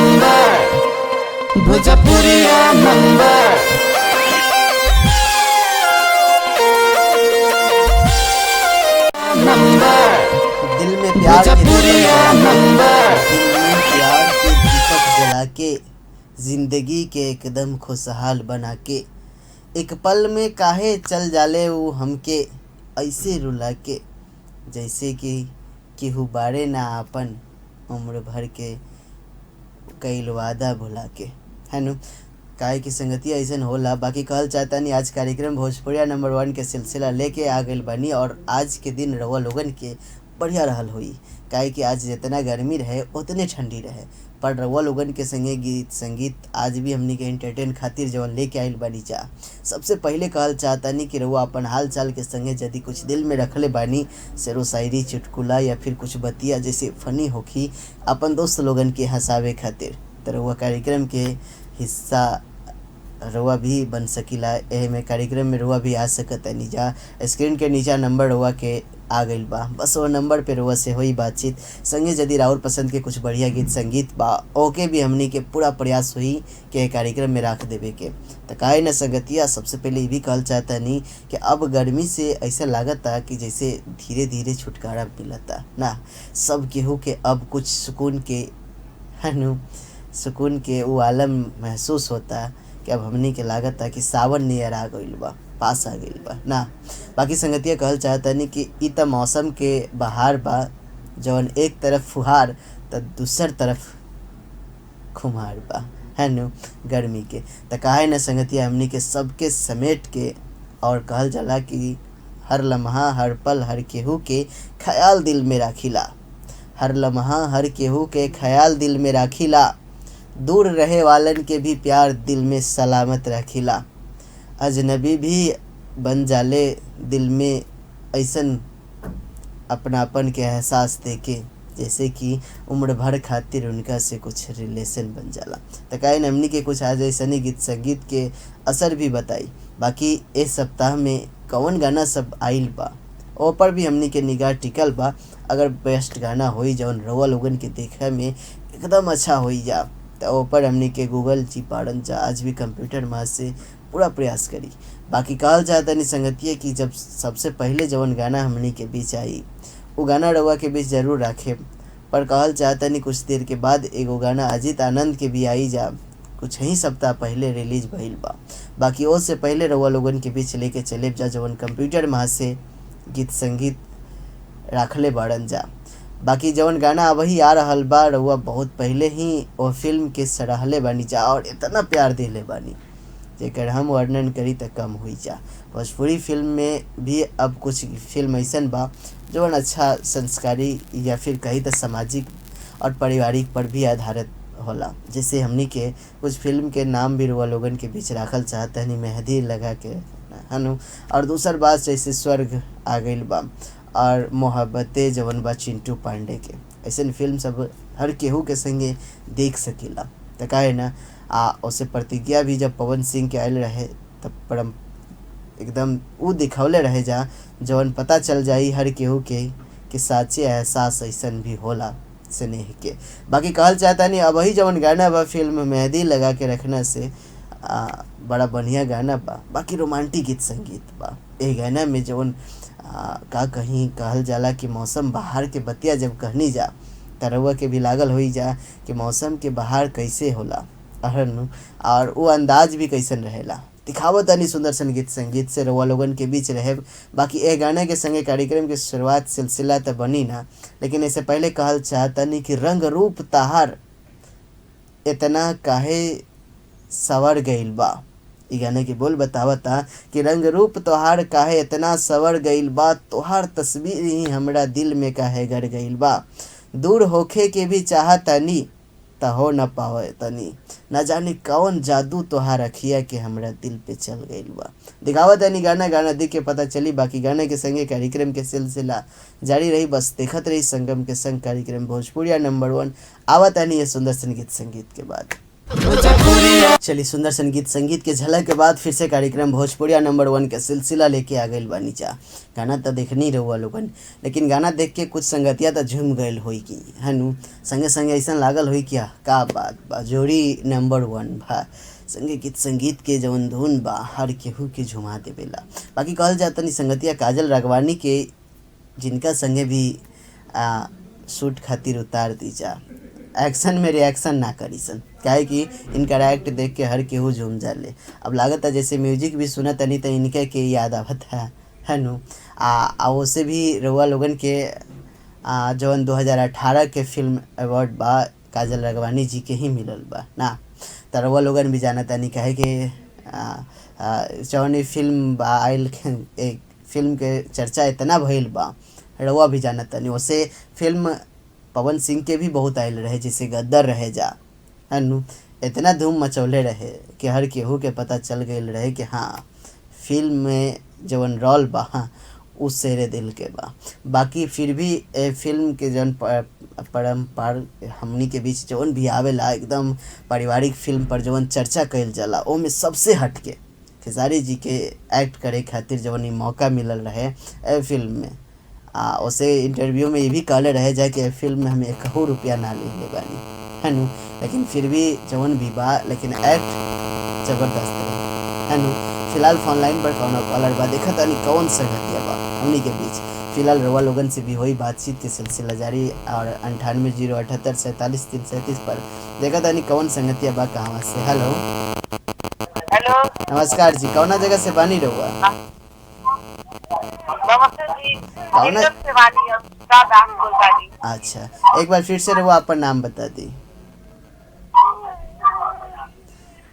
Number, भोजपुरिया number. Number, दिल में प्यार के दीपक भोजपुरिया जला के, नंबर। दिल में प्यार के दीपक जला के, जिंदगी के एकदम खुशहाल बना के, एक पल में काहे चल जाले ऊ हमके ऐसे रुला के, जैसे कि केहू बारे ना आपन उम्र भर के कईल वादा भुला के, है नु। काहे की संगतिया अइसन होला। बाकी कहल चाहतानी आज कार्यक्रम भोजपुरिया नंबर वन के सिलसिला लेके आ गइल बानी और आज के दिन रउआ लोगन के बढ़िया रहल होई, काहे कि आज जितना गर्मी रहे उतने ठंडी रहे, पर रउआ लोगन के संगे गीत संगीत आज भी हमनी के एंटरटेन खातिर जवन लेके आइल बानी जा। सबसे पहिले कहल चाहतानी कि रउआ अपन हाल चाल के संगे यदि कुछ दिल में रखले बानी शेरो शायरी, चुटकुला या फिर कुछ बतिया जैसे फनी होखी अपन दोस्त लोगन के हंसावे खातिर, त रउआ कार्यक्रम के हिस्सा रउआ भी बन सकीला। एहे में कार्यक्रम में रउआ भी आ सकतानी जा। स्क्रीन के नीचा नंबर रउआ के आ गइल बा, बस वो नंबर पे रउआ से होई बातचीत। संगे यदि राउर पसंद के कुछ बढ़िया गीत संगीत बा ओके भी हमनी के पूरा प्रयास होई के कार्यक्रम में राख देवे के। त काहे न संगतिया, सबसे पहले ई भी कहल चाहतानी कि अब गर्मी से ऐसा लागता कि जैसे धीरे धीरे छुटकारा मिलता ना, सब केहू के अब कुछ सुकून के, है नु, सुकून के ऊ आलम महसूस होता कि अब हमनी के लागता कि सावन नियर आ गइल बा, पास आ गइल बा ना। बाकी संगतिया कहल चाहतानी कि ई त मौसम के बहार बा, जवन एक तरफ फुहार त दूसर तरफ खुमार बा, है नु, गर्मी के। त काहे न संगतिया हमनी के सबके समेट के और कहल जाला कि हर लम्हा हर पल हर केहू के ख्याल दिल में राखिला, हर लम्हा हर केहू के ख्याल दिल में राखिला, दूर रहे वालन के भी प्यार दिल में सलामत रखिला, अजनबी भी बन जाले दिल में ऐसन अपनापन के एहसास देके, जैसे कि उम्र भर खातिर उनका से कुछ रिलेशन बन जाला। त काहे न हमनी के कुछ आज ऐसने गीत संगीत के असर भी बताई। बाकी इस सप्ताह में कौन गाना सब आइल बा ओ पर भी हमनी के निगाह टिकल बा। अगर बेस्ट गाना होई जौन रउआ लोगन के देखे में एकदम अच्छा होई जा त ओ पर हमनी के गूगल जी पाड़न जा, आज भी कंप्यूटर माँ से पूरा प्रयास करी। बाकी कहल चाहतानी संगतिया कि जब सबसे पहले जौन गाना हमनी के बीच आई वो गाना रउआ के बीच जरूर राखे, पर कहल चाहतानी कुछ देर के बाद एगो गाना अजीत आनंद के भी आई जा, कुछ ही सप्ताह पहले रिलीज भइल बा। बाकी ओ से पहले रउआ लोगन के बीच लेके चले जा जौन कंप्यूटर माँ से गीत संगीत राखले बाड़न जा। बाकी जौन गाना अब ही आ रहल बा रउआ बहुत पहले ही ओ फिल्म के सराहले बानी जा और इतना प्यार दिले बानी जेकर हम वर्णन करी त कम होई जा। भोजपुरी फिल्म में भी अब कुछ फिल्म ऐसन बा जौन अच्छा संस्कारी या फिर कही त सामाजिक और पारिवारिक पर भी आधारित होला, जैसे हमनी के कुछ फिल्म के नाम भी रउआ लोगन के बीच राखल चाहतनी, मेहंदी लगा के हनु, और दूसर बात जैसे स्वर्ग आ गइल बा और मोहब्बतें जवन बा चिंटू पांडे के, ऐसन फिल्म सब हर केहू के संगे देख सकीला। त काहे ना आ ओसे प्रतिज्ञा भी जब पवन सिंह के आयल रहे तब परम एकदम ऊ दिखौले रहे जा जवन पता चल जाई हर केहू के कि साचे एहसास ऐसन भी होला स्नेह के। बाकी कहल चाहतानी अब वही जवन गाना बा फिल्म मेहंदी लगा के रखना से बड़ा बढ़िया गाना बा। बाकी रोमांटिक गीत संगीत बा ए गाना में जवन का कहीं कहल जाला कि मौसम बहार के बतिया जब कहनी जा त रउआ के भी लागल होई जा कि मौसम के बहार कैसे होला अहन, और वो अंदाज भी कैसन रहेला। दिखावत तनी सुंदर सन गीत संगीत से रउआ लोगन के बीच रहे। बाकी ए गाने के संगे कार्यक्रम के शुरुआत सिलसिला त बनी ना, लेकिन इससे पहले कहल चाहतनी कि रंग रूप ताहार इतना काहे सवर गइल बा। ई गाने के बोल बतावता कि रंग रूप तोहार काहे इतना सवर गइल बा, तोहार तस्वीर ही हमरा दिल में काहे गड़ गइल बा, दूर होखे के भी चाहतनी त हो न पावे तनी, न जाने कौन जादू तोहार अखिया के हमरा दिल पे चल गइल बा। दिखावत तनी गाना, गाना देख के पता चली। बाकी गाने के संगे कार्यक्रम के सिलसिला जारी रही, बस देखत रही संगम के संग कार्यक्रम भोजपुरिया नंबर वन। आवत तनी ये सुंदर संगीत संगीत के बाद। भोजपुरिया। चलिए सुंदर संगीत संगीत के झलक के बाद फिर से कार्यक्रम भोजपुरिया नंबर वन के सिलसिला लेके आ गइल बानी जा। गाना तो देखनी रहुआ लोगन, लेकिन गाना देख के कुछ संगतिया तो झूम गइल होई कि हनु संगे संगे ऐसा लागल होई कि का बात बा, जोड़ी नंबर वन बा। संगे गीत संगीत के जवन धुन बा हर केहू के झुमा देवेला। बाकी कहल जाता नहीं संगतिया काजल राघवानी के जिनका संगे भी शूट खातिर उतार दी जा, एक्शन में रिएक्शन ना करी सन, काहे कि इनका एक्ट देख के हर केहू झूम जाले। अब लागत है जैसे म्यूजिक भी सुनत तनी तो इनके के याद आवत है नु। आ ओसे भी रउआ लोगन के जवन 2018 के फिल्म अवार्ड बा काजल राघवानी जी के ही मिलल बा ना, त रउआ लोगन भी जानत तनी काहे कि जवन फिल्म बा आइल एक फिल्म के चर्चा इतना भइल बा रउआ भी जानत तनी। ओसे फिल्म पवन सिंह के भी बहुत आयल रहे जैसे गद्दर रहे जा है नु, इतना धूम मचौले रहे कि हर केहू के पता चल गई रहे कि हाँ फिल्म में जवन रोल बा हाँ उ शेरे दिल के बा। बाकी फिर भी ए फिल्म के जवन परम्पर हमनी के बीच जवन भी आवेला एकदम पारिवारिक फिल्म पर जवन चर्चा कइल जाला ओमे सबसे हटके खेसारी जी के एक्ट करे खातिर जवन ई मौका मिलल रहे ए फिल्म में। उसे इंटरव्यू में ये भी कहले रहे जाए कि फिल्म में हम 1 रुपया ना ले बानी है नु, लेकिन फिर भी जवन भी बा लेकिन एक्ट जबरदस्त रहे है नु। फिलहाल फोन लाइन पर कौन कॉलर बा देखा तनी कौन संगतिया बा हमनी के बीच। फिलहाल रउआ लोगन से भी हुई बातचीत के सिलसिला जारी और 98 078 47 337 पर देखा तनी कौन संगतिया बा कहाँ से। हेलो हेलो नमस्कार जी, कौना जगह से बानी रउआ? नमस्ते जी, से वाली हम। अच्छा एक बार फिर से रउआ अपन नाम बता दी।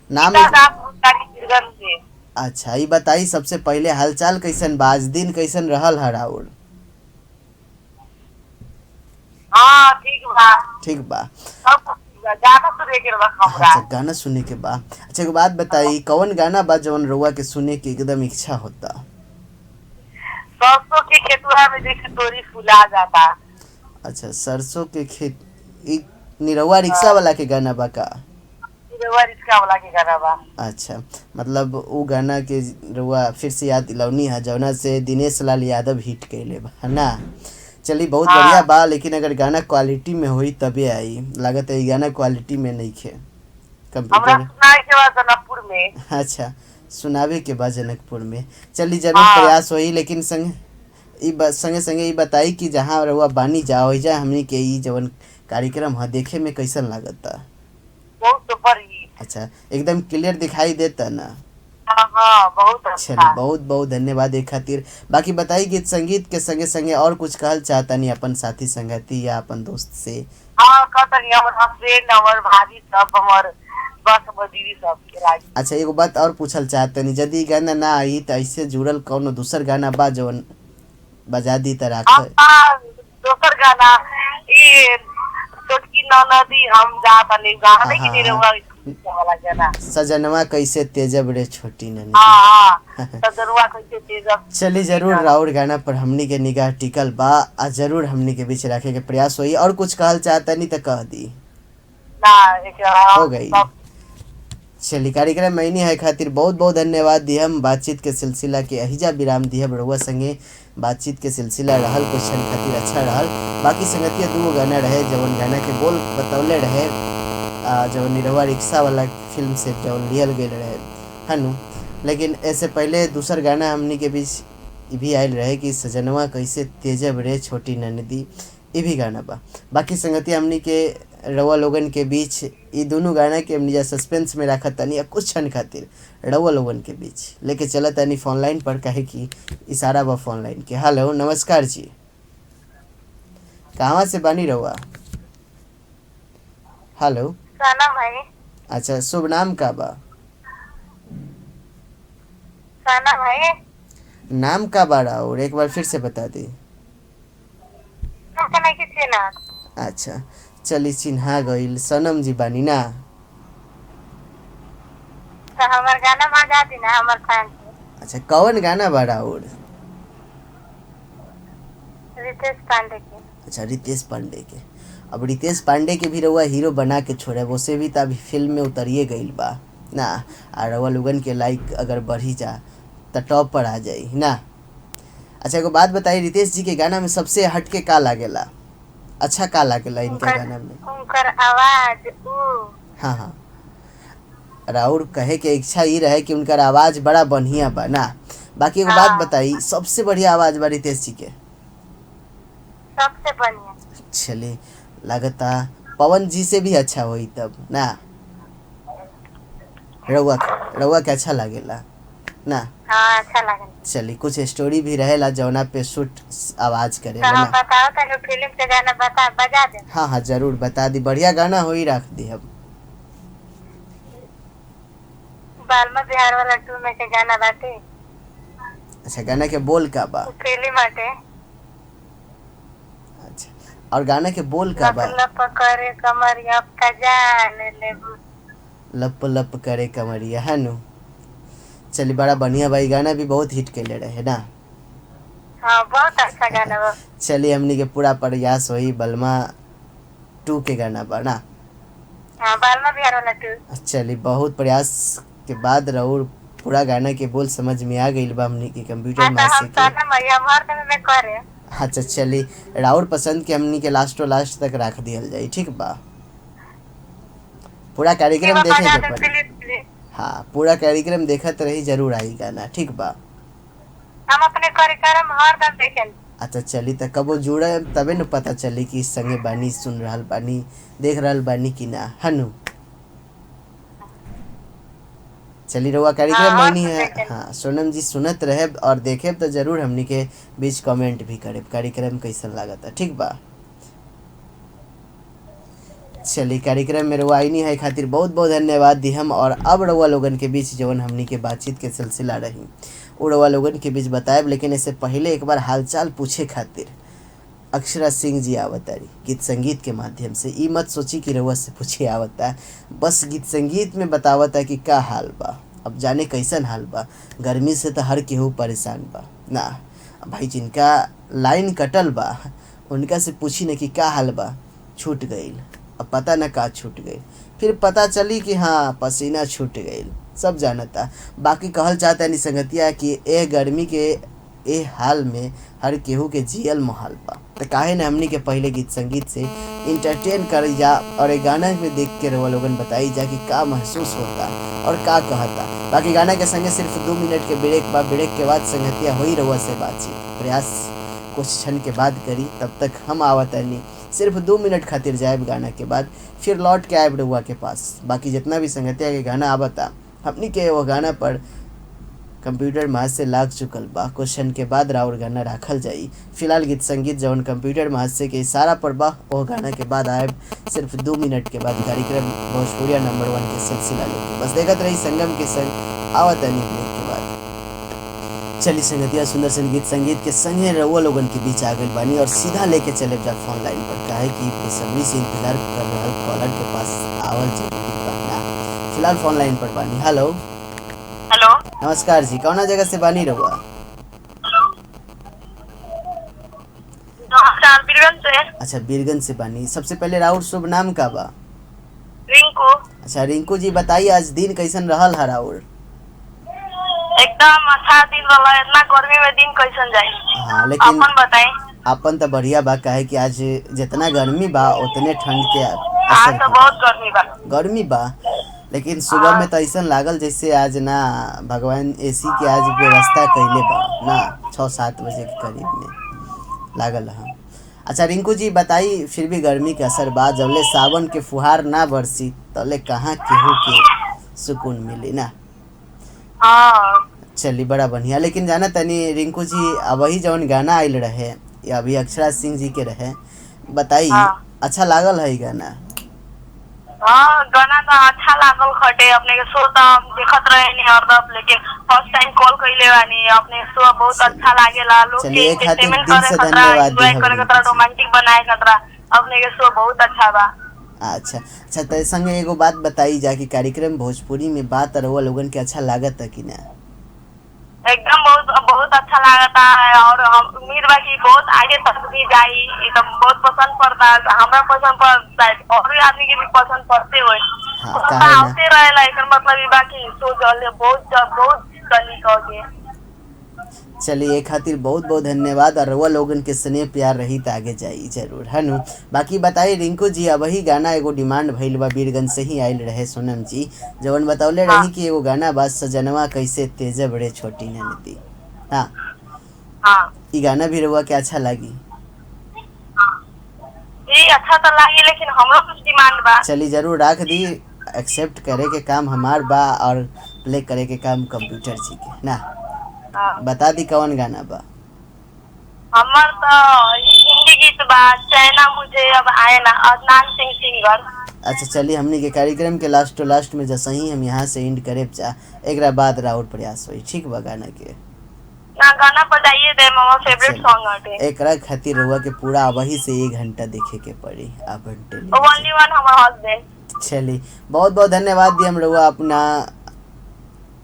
नाम से। अच्छा ये बताई सबसे पहले हालचाल कैसन बा, आज दिन कैसन रहल हर राउर? हाँ ठीक बा, ठीक बा। गाना सुने के बा हमरा। अच्छा गाना सुने के बा। अच्छा एक बात बताई कौन गाना बा जवन रउआ के सुने के एकदम इच्छा होता? सरसों के खेतवा में जैसे तोरी फुला जाता। अच्छा सरसों के खेत एक निरहुआ रिक्शा वाला के गाना बा का? निरहुआ रिक्शा वाला के गाना बा। अच्छा मतलब वो गाना के रउआ फिर से याद दिलौनी है जौना से दिनेश लाल यादव हिट कैले बा ना। चली बहुत बढ़िया बा, लेकिन अगर गाना क्वालिटी में होई तबे आई, लागत है गाना क्वालिटी में नहीं खे कंप्यूटर। सुनाए के बा जनकपुर में। अच्छा सुनावे के बाद जनकपुर में, चली जरूर प्रयास होई। लेकिन संग संगे संगे ई बताई कि जहाँ रउआ बानी जा हो जाए हमनी के ई जवन कार्यक्रम है देखे में कैसन लागता? बहुत सुपर हिट। अच्छा एकदम क्लियर दिखाई देता ना? हाँ बहुत अच्छा। चलिए बहुत बहुत धन्यवाद एक खातिर। बाकी बताई गीत संगीत के संगे संगे और कुछ कहल चाहता नहीं अपन साथी संगति या अपन दोस्त से? हाँ कहतनी हमर हस्बैंड हमर भाभी सब हमर बस हमर दीदी सब के राजी। अच्छा एगो बात और पूछल चाहतनी, यदि गाना ना आई तो ऐसे जुड़ल कौनो दूसर गाना बा जवन बजा दी त राख? दोसर गाना ई छोटकी ननदी हम जातनी गाना नहीं कि निरहुआ वाला गाना, सजनवा कैसे तेजब रे छोटी ननदी। हां सजनवा कैसे तेजब। चली जरूर राउर गाना पर हमनी के निगाह टिकल बा आ जरूर हमनी के बीच रखे के प्रयास होई। और कुछ कहल चाहतनी त कह दी ना हो गई। चलिए कार्यक्रम मैनी है खातिर बहुत बहुत धन्यवाद दिहम। बातचीत के सिलसिला के अहिजा विराम दिहम। रउआ संगे बातचीत के सिलसिला रहल कुछ क्षण खातिर अच्छा रहल। बाकी संगतिया दूगो गाना रहे जवन गाना के बोल बतौले रहे जवन निरहुआ रिक्शा वाला फिल्म से जवन लियल गए रहे है नु, लेकिन ऐसे पहले दूसर गाना हमनी के बीच भी आयल रहे कि सजनवा कैसे तेजब रे छोटी ननदी, ये भी गाना बा। बाकी संगतिया हमनी के रउआ लोगन के बीच ये दोनों गाना के हमनी सस्पेंस में रखत तनी कुछ क्षण खातिर रउआ लोगन के बीच लेके चलत तनी फोन लाइन पर, काहे कि इशारा बा फोन लाइन के। हेलो नमस्कार जी, कहाँ से बानी रउआ? हेलो सनम भाई। अच्छा शुभ नाम का बा? सनम भाई। नाम का बा और एक बार फिर से बता दी। अच्छा चली चिन्हा गईल सनम जी बानी ना? तो हमर गाना बजा दी ना हमर फैन। अच्छा कौन गाना बा और? रितेश पांडे के। अच्छा रितेश पांडे के। अब रितेश पांडे के भी रउआ हीरो बना के छोड़े, उसे भी तभी फिल्म में उतरिए गईल बा। ना। आ रउआ लोगन के लाइक अगर बढ़ी जा त टॉप पर आ जाई ना। अच्छा एगो बात बताई, रितेश जी के गाना में सबसे हटके का लागेला, अच्छा का लागेला इनके उनकर गाना में? उनकर आवाज ऊ। हाँ हाँ, राउर कहे के इच्छा ई रहे कि उनकर आवाज बड़ा बढ़िया बा ना। बाकी एगो बात हाँ। बताई, सबसे बढ़िया आवाज बा रितेश जी के? सबसे बढ़िया। चले लागता पवन जी से भी अच्छा होई तब ना। रउआ रउआ के अच्छा लागेला ना? हाँ, अच्छा लागल। चली कुछ स्टोरी भी रहेला जौना पे शूट आवाज तो करेला हम ना। बताओ तो फिल्म के गाना बता बजा दे। हाँ हाँ जरूर बता दी, बढ़िया गाना होई रख दी हम। बालमा बिहार वाला टू में के गाना बाटे। अच्छा गाना के बोल का बा? उ फिल्म बाटे। अच्छा और गाना के बोल का लप बा? लप करे कमरिया का जान लेबू। लप लप करे कमरिया, है नु। चली बड़ा बढ़िया भाई, गाना भी बहुत हिट कैले रहे ना। हाँ, बहुत अच्छा गाना बा। चलिए हमनी के पूरा प्रयास होई बलमा 2 के गाना बा ना। हाँ, बालमा बिहार वाला 2। चलिए बहुत प्रयास के बाद राउर पूरा गाना के बोल समझ में आ गइल बा हमनी के कंप्यूटर हाँ तो मास्टर हम के। सनम है, हम हर समय में करे। अच्छा चली राउर पसंद के हमनी के लास्टो लास्ट तक रख दिहल जाई, ठीक बा? पूरा कार्यक्रम बा, देखे बजा के दे पड़ी। Please please. हाँ पूरा कार्यक्रम देखत रही, जरूर आई गाना, ठीक बा? हम अपने कार्यक्रम हरदम देखें। अच्छा चली त कबो जुड़े तबे न पता चली कि संगे बानी, सुन रहल बानी, देख रहल बानी कि ना, हनु? चली रउआ कार्यक्रम हाँ, मानी और है। देखें। हाँ सोनम जी सुनत रहे और देखे तो जरूर हमनी के बीच कमेंट भी करे कार्यक्रम कैसन लागता, ठीक बा? चलिए कार्यक्रम में रउआ आईनी है खातिर बहुत बहुत धन्यवाद दी हम। और अब रउआ लोगन के बीच जवन हमनी के बातचीत के सिलसिला रही उ रउआ लोगन के बीच बताएब, लेकिन इससे पहले एक बार हालचाल पूछे खातिर अक्षरा सिंह जी आवतारी गीत संगीत के माध्यम से। ई मत सोची कि रउआ से पूछे आवता, बस गीत संगीत में बतावता कि का हाल बा। अब जाने कैसन हाल बा, गर्मी से तो हर केहू परेशान बा ना भाई। जिनका लाइन कटल बा उनका से पूछी न कि का हाल बा, छूट गईल, अब पता न का छूट गईल, फिर पता चली कि हाँ पसीना छूट गईल, सब जानता। बाकी कहल चाहता नहीं संगतिया कि ए गर्मी के ए हाल में हर केहू के जियल मोहाल बा, तो काहे न हमनी के पहले गीत संगीत से इंटरटेन कर जा और ए गाना में देख के रउआ लोगन बताई जा कि का महसूस होता और का कहता। बाकी गाना के संगे सिर्फ 2 मिनट के ब्रेक बा, ब्रेक के बाद संगतिया होई रउआ से बातचीत प्रयास कुछ क्षण के बाद करी, तब तक हम आवतनी सिर्फ 2 मिनट खातिर जाएब गाना के बाद, फिर लौट के आएब रउआ के पास। बाकी जितना भी संगतिया के गाना आवता हमनी के वो गाना पर कंप्यूटर मास से लाग चुकल बा, क्वेश्चन के बाद राउर गाना राखल जाई। फिलहाल गीत संगीत जवन कंप्यूटर मास से के इशारा पर बा वो गाना के बाद आए सिर्फ 2 मिनट के बाद कार्यक्रम भोजपुरिया नंबर 1 के सिलसिला लेके। बस देखत रही संगम के संग आवतनी ब्रेक के बाद। चली संगतिया सुंदर संगीत संगीत के संगे रउआ लोगन के बीच आ गइल बानी और सीधा लेके चले जा फोन लाइन पर, काहे कि बेसब्री से इंतजार कर रहल कॉलर के पास आवल जरूरी बा ना। फिलहाल फोन लाइन पर बानी। हेलो हेलो, नमस्कार जी, कौना जगह से बानी रउआ? नमस्कार, बीरगंज से। अच्छा बीरगंज से बानी। सबसे पहले राउर शुभ नाम का बा? रिंकू। अच्छा रिंकू जी बताइए आज दिन कैसन रहल है राउर? एकदम अच्छा दिन रहल, इतना गर्मी में दिन कैसन जाए। हाँ लेकिन अपन बताई। अपन तो बढ़िया बा, काहे कि आज जितना गर्मी बा उतने ठंड के आज असर तो बहुत गर्मी बा। गर्मी बा, लेकिन सुबह में तो ऐसा लागल जैसे आज ना भगवान एसी के आज व्यवस्था कैले बा ना, 6-7 बजे के करीब में लागल हम। अच्छा रिंकू जी बताई, फिर भी गर्मी के असर बा, जबले सावन के फुहार ना बरसी तले कहाँ केहू के सुकून मिली ना। हाँ चली बड़ा बढ़िया। लेकिन जाना तनी रिंकू जी, अब वही जवन गाना आयल रहे या अभी अक्षरा सिंह जी के रहे, बताई हाँ। अच्छा लागल है गाना? हाँ गाना तो अच्छा लागल खटे, अपने के शो तो हम देखत रहे नी हरदम, लेकिन फर्स्ट टाइम कॉल कइले बानी। अपने शो बहुत अच्छा लागेला, लोग के चलिए, एक खातिर एंटरटेनमेंट दिल करे से खतरा, धन्यवाद एंजॉय दी करे हम खतरा, रिंकू जी। रोमांटिक बनाए खतरा, अपने के शो बहुत अच्छा बा। अच्छा अच्छा, तो संगे एगो बात बताई जा कि कार्यक्रम भोजपुरी में बात रउआ लोगन के अच्छा लागत है कि ना? एकदम बहुत बहुत अच्छा लागता है और हम उम्मीद बा कि बहुत आगे तक भी जाई। ई तो बहुत पसंद पड़ता है, हमरा पसंद पड़ता है और भी आदमी के भी पसंद पड़ते हुए। हाँ काहे ना। आवते रहेला, एकर मतलब ई बाकी शो जल बहुत बहुत चली कह के। चलिए, खातिर बहुत बहुत धन्यवाद और रउआ लोगन के स्नेह प्यार रही त आगे जाई जरूर, है नु। बाकी बताई रिंकू जी, अब वही गाना एगो डिमांड भइल बा, बीरगंज से ही आइल रहे सोनम जी, जवन बतौले रही कि एगो गाना बा सजनवा कैसे तेजब रे छोटी ननदी। हाँ हाँ ई गाना भी रउआ के अच्छा लागी? जी अच्छा तो लागी, लेकिन हमरो कुछ डिमांड बा। चली जरूर राख दी, एक्सेप्ट करे के काम हमार बा और प्ले करे के काम कंप्यूटर जी के ना। हाँ। बता दी कौन गाना बा? हमर तो हिंदी गीत बा, चैना मुझे अब आए ना, अदनान सिंह सिंगर। अच्छा चलिए, हमनी के कार्यक्रम के लास्ट टू लास्ट में जैसे ही हम यहाँ से एंड करे चा एकरा बाद राउर प्रयास होई, ठीक बा गाना के? ना गाना बजाइए दे, मामा फेवरेट सॉन्ग हटे। एकरा खातिर रउआ के पूरा वही से 1 घंटा देखे के पड़ी अपन ओनली वन हमर हस्बैंड। चलिए बहुत बहुत धन्यवाद दी हम रउआ अपना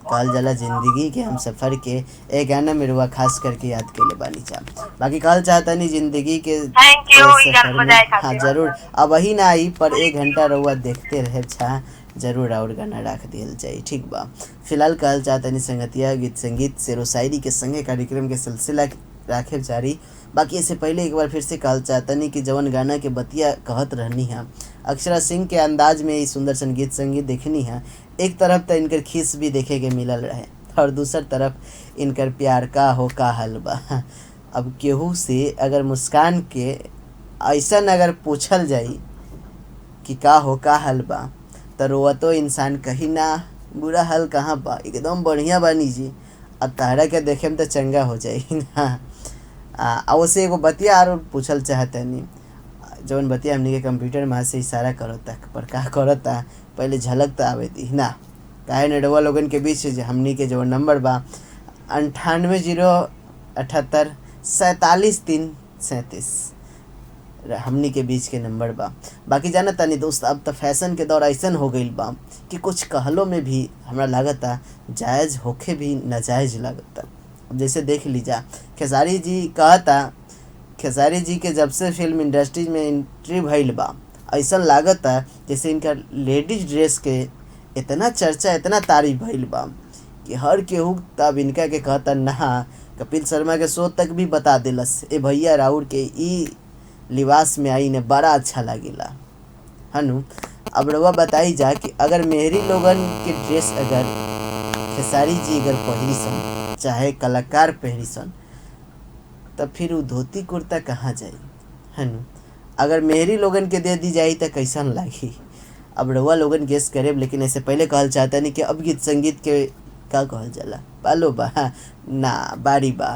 कहल जाला जिंदगी के हम सफ़र के एक गाना में रुआ खास करके याद के ले बानी चा। बाकी कहल चाहता नहीं जिंदगी के thank you ए ई गाना सफर में। बजाए हाँ खातिर। जरूर, अब वही ना आई पर 1 घंटा रउआ देखते रहे छा, जरूर और गाना रख दियल जाई, ठीक बा। फिलहाल कहल चाहता नहीं संगतिया गीत संगीत शेरो शायरी के संगे कार्यक्रम के सिलसिला राखे जारी। बाकी इससे पहले एक बार फिर से कहल चाहता नहीं कि जवन गाना के बतिया कहत रहनी है अक्षरा सिंह के अंदाज में ये सुंदर संगीत संगीत देखनी है। एक तरफ तो इनकर खीस भी देखे के मिलल रहे और दूसर तरफ इनकर प्यार का हो का हल बा। अब केहू से अगर मुस्कान के ऐसा अगर पूछल जाई कि का हो का हल बा तो रोआ तो इंसान कहीं ना बुरा हाल कहाँ बा, एकदम बढ़िया बानी जी। अब तारा के देखे में तो चंगा हो जाई ना। आ ओसे एगो बतिया आर पूछल चाहतनी, जवन बतिया हमनी के कंप्यूटर में से इशारा करता पर का करता पहले झलक तो आवे दी ना। काहे न रउआ लोगन के बीच जे हमनी के जो नंबर बा 98 0 78 47 3 37 हमनी के बीच के नंबर बा। बाकी जाना तानी दोस्त, अब तो फैशन के दौर ऐसन हो गइल बा कि कुछ कहलो में भी हमरा लागता जायज़ होखे भी नाजायज़ लागता। अब जैसे देख लीजा खेसारी जी कहता, खेसारी जी के जब से फिल्म इंडस्ट्री में एंट्री भइल बा ऐसा लागता जैसे इनका लेडीज ड्रेस के इतना चर्चा इतना तारीफ भइल बा कि हर केहू तब इनका के कहता ना। कपिल शर्मा के शो तक भी बता दिलस ए भैया राउर के ई लिबास में आई ने बड़ा अच्छा लागेला हनु। अब रउआ बताई जा कि अगर मेहरी लोगन के ड्रेस अगर खेसारी जी अगर पहिरी सन चाहे कलाकार पहिरी सन तब फिर वो धोती कुर्ता कहाँ जाई हनु। अगर मेहरी लोगन के दे दी जाई तो कैसन लागी। अब रउआ लोगन गेस करे, लेकिन ऐसे पहले कहल चाहता नहीं कि अब गीत संगीत के का कहल जाला बालो बा ना बारी बा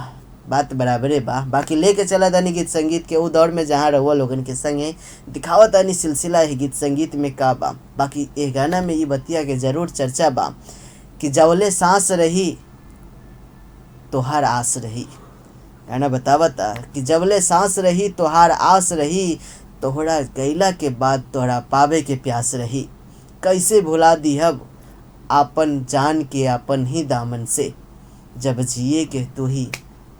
बात बराबरे बा। बाकी लेके चला तानी गीत संगीत के उ दौर में जहाँ रउआ लोगन के संगे दिखावत तानी सिलसिला है गीत संगीत में का बा। बाकी ए गाना में ये बतिया के जरूर चर्चा बा कि जवले सांस रही तोहार आस रही। गाना बतावता कि जबले सांस रही तोहार आस रही, तोहरा गैला के बाद तोहरा पावे के प्यास रही। कैसे भुला दिहब आपन जान के आपन ही दामन से, जब जिए के तू ही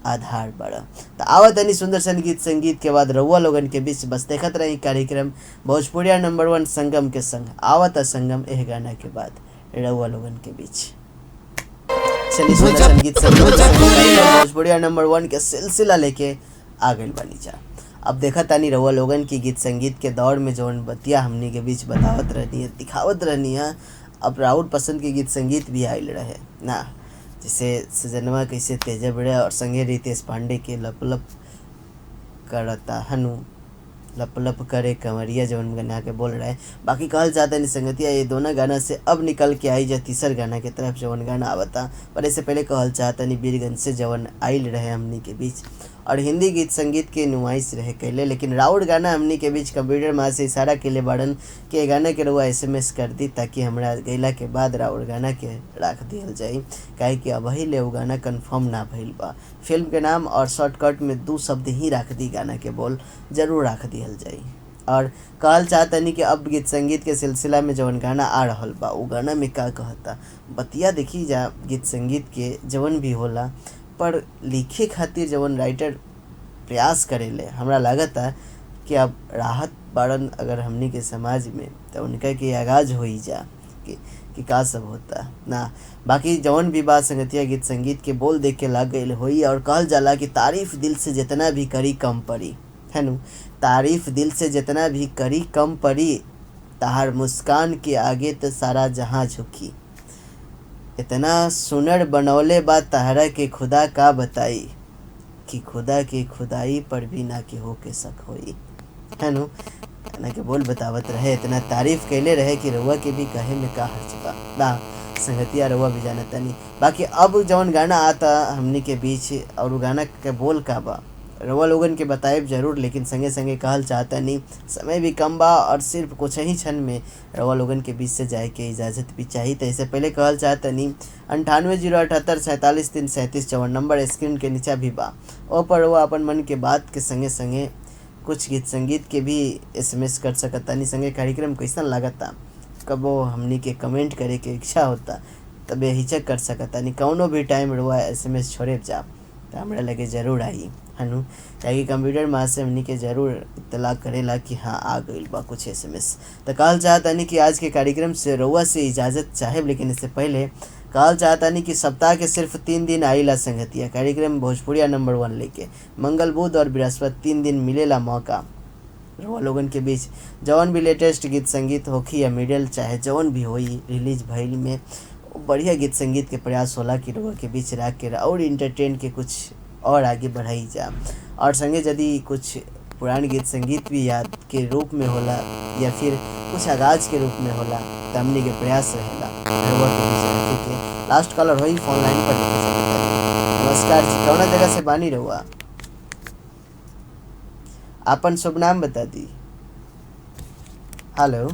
आधार बड़ा। तो आवत तनी सुंदर संगीत संगीत के बाद रउआ लोगन के बीच बस देखत रही कार्यक्रम भोजपुरिया नंबर 1 संगम के संग। आवत संगम एह गाना के बाद रउआ लोगन के बीच। चलिए सुंदर संगीत संगीत भोजपुरिया नंबर 1 के सिलसिला लेके आ गइल बानी जा। अब देखा तानी रउआ लोगन की गीत संगीत के दौर में जौन बतिया हमनी के बीच बतावत रहनी है दिखावत रहनी है, अब राउर पसंद के गीत संगीत भी आयल रहे ना, जैसे सजनवा कैसे तेजब रे और संगे रितेश पांडे के लप लप करता हनु लप लप करे कंवरिया जवन गाना के बोल रहे। बाकी कहल जाता नहीं संगतिया ये दोनों गाना से अब निकल के आई जा तीसर गाना के तरफ जवन गाना आवता। पर इससे पहले कहल चाहता नहीं बीरगंज से जवन आयल रहे हमनी के बीच और हिंदी गीत संगीत के नुमाइश रहे कैले, लेकिन राउर गाना हमनी के बीच कंप्यूटर माँ से इशारा के लिए बाड़न कि गाना के रउआ SMS कर दी ताकि हमरा गैला के बाद राउर गाना के राख दिहल जाई, काहे कि अब ले वो गाना कन्फर्म ना भइल बा। फिल्म के नाम और शॉर्टकट में 2 शब्द ही राख दी गाना के बोल जरूर राख दिहल जाई। और कहल चाहतनी कि अब गीत संगीत के सिलसिला में जवन गाना आ रहल बा उ गाना में का कहता बतिया देखी जा गीत संगीत के जवन भी होला पर लिखे खातिर जवन राइटर प्रयास करेले हमरा लागता कि अब राहत बाड़न अगर हमनी के समाज में तो उनका के आगाज हो ही जा कि का सब होता ना। बाकी जौन भी बात संगतिया गीत संगीत के बोल देख के लाग गई होई। और कहल जाला कि तारीफ दिल से जितना भी करी कम पड़ी, है नु। तारीफ दिल से जितना भी करी कम पड़ी, तहार मुस्कान के आगे तो सारा जहाँ झुकी। इतना सुनर बनौले बा तहरा के खुदा का बताई, कि खुदा के खुदाई पर भी ना के हो के शक होई, है नु। ना के बोल बतावत रहे, इतना तारीफ कैले रहे कि रउआ के भी कहे में का हर्ज बा बा संगतिया, रउआ भी जानता नहीं। बाकी अब जौन गाना आता हमनी के बीच और वो गाना के बोल का बा रउआ लोगन के बताएब जरूर, लेकिन संगे संगे कहल चाहता नहीं, समय भी कम बा और सिर्फ कुछ ही क्षण में रउआ लोगन के बीच से जाए के इजाज़त भी चाहिए। तो इससे पहले कहल चाहता नहीं 98 0 78 47 3 37 54 नंबर स्क्रीन के नीचा भी बा, ओ पर रउआ अपन मन के बात के संगे संगे कुछ गीत संगीत के भी SMS कर सकता नहीं। संगे कार्यक्रम कैसन लागता कबो हमनी के कमेंट करे के इच्छा होता तबे हिचक कर सकता नहीं, कौनो भी टाइम रउआ SMS छोड़े जा तो हमरा लगे जरूर आई हनु, ताकि कंप्यूटर माँ से हमनी के जरूर इतला करेला कि हाँ आ गइल बा कुछ SMS। तो कहल चाहतानी कि आज के कार्यक्रम से रउआ से इजाज़त चाहेब, लेकिन इससे पहले कहल चाहतानी कि सप्ताह के सिर्फ 3 दिन आइला संगतिया कार्यक्रम भोजपुरिया नंबर 1 लेके मंगल बुध और बृहस्पति 3 दिन मिलेला मौका रउआ लोगन के बीच जौन भी लेटेस्ट गीत संगीत होखी या मिडल चाहे जौन भी होई रिलीज भइल में बढ़िया गीत संगीत के प्रयास होला कि रउआ के बीच रख के और इंटरटेन के कुछ और आगे बढ़ाई जा। और संगे यदि कुछ पुरान गीत संगीत भी याद के रूप में होला या फिर कुछ आगाज के रूप में होला तो हमनी के प्रयास रहेला रउआ के बीच रखे के। लास्ट कॉलर होई फोन लाइन पर लेके चलते। नमस्कार जी, कौना जगह से बानी रउआ? आपन शुभ नाम बता दी। हेलो,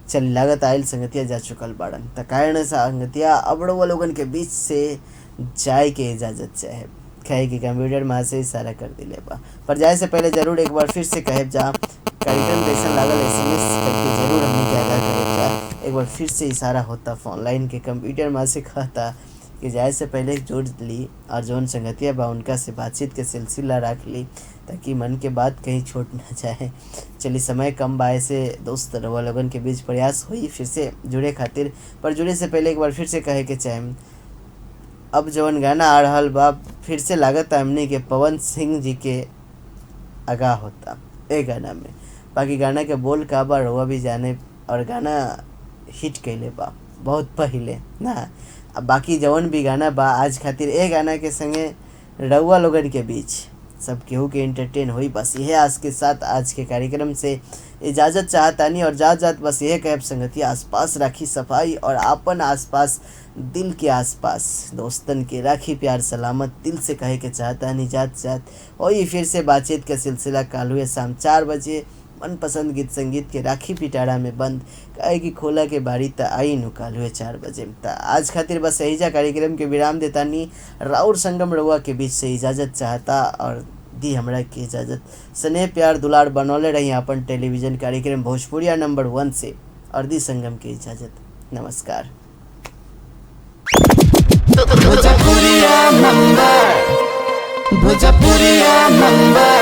चल लागत आयल संगतिया जा चुकल बाड़न त कारण संगतिया अब रउआ लोगन के बीच से जाए के इजाज़त चाहे, कहे कि कंप्यूटर माँ से इशारा कर दिले बा। पर जाए से पहले ज़रूर एक बार फिर से कहे जा कार्यक्रम कैसन लागल SMS करके ज़रूर हमने के आगाह करे जा। एक बार फिर से इशारा होता फोन लाइन के कंप्यूटर माँ से कहता कि जाए से पहले जोड़ ली और जौन संगतिया बा उनका से बातचीत के सिलसिला रख ली ताकि मन के बात कहीं छूट ना जाए। चलिए समय कम बा ऐसे दोस्त रउआ लोगन के बीच प्रयास हुई फिर से जुड़े खातिर, पर जुड़े से पहले एक बार फिर से कहे के चाहे अब जौन गाना आ रहा बा फिर से लागत हमनी के पवन सिंह जी के आगाह होता ए गाना में। बाकी गाना के बोल का बा रउआ भी जाने और गाना हिट कैले बा बहुत पहले ना। अब बाकी जौन भी गाना बा आज खातिर ए गाना के संगे रउआ लोगन के बीच सब केहू के एंटरटेन होई, बस यह आज के साथ आज के कार्यक्रम से इजाज़त चाहतानी। और जात जात बस यह कहब संगति आसपास राखी सफाई और आपन आसपास दिल के आसपास दोस्तन के राखी प्यार सलामत दिल से कहे के चाहतानी। जात जात वही फिर से बातचीत का सिलसिला काल हुए शाम 4 बजे मनपसंद गीत संगीत के राखी पिटारा में बंद काहे कि खोला के बारी त आई नु काल हुए 4 बजे। त आज खातिर बस यही जा कार्यक्रम के विराम देतानी। राउर संगम रउआ के बीच से इजाज़त चाहता और दी हमरा के इजाज़त। स्नेह प्यार दुलार बनौले रही अपन टेलीविज़न कार्यक्रम भोजपुरिया नंबर 1 से और दी संगम के इजाज़त। नमस्कार। भोजपुरिया नंबर, भोजपुरिया नंबर।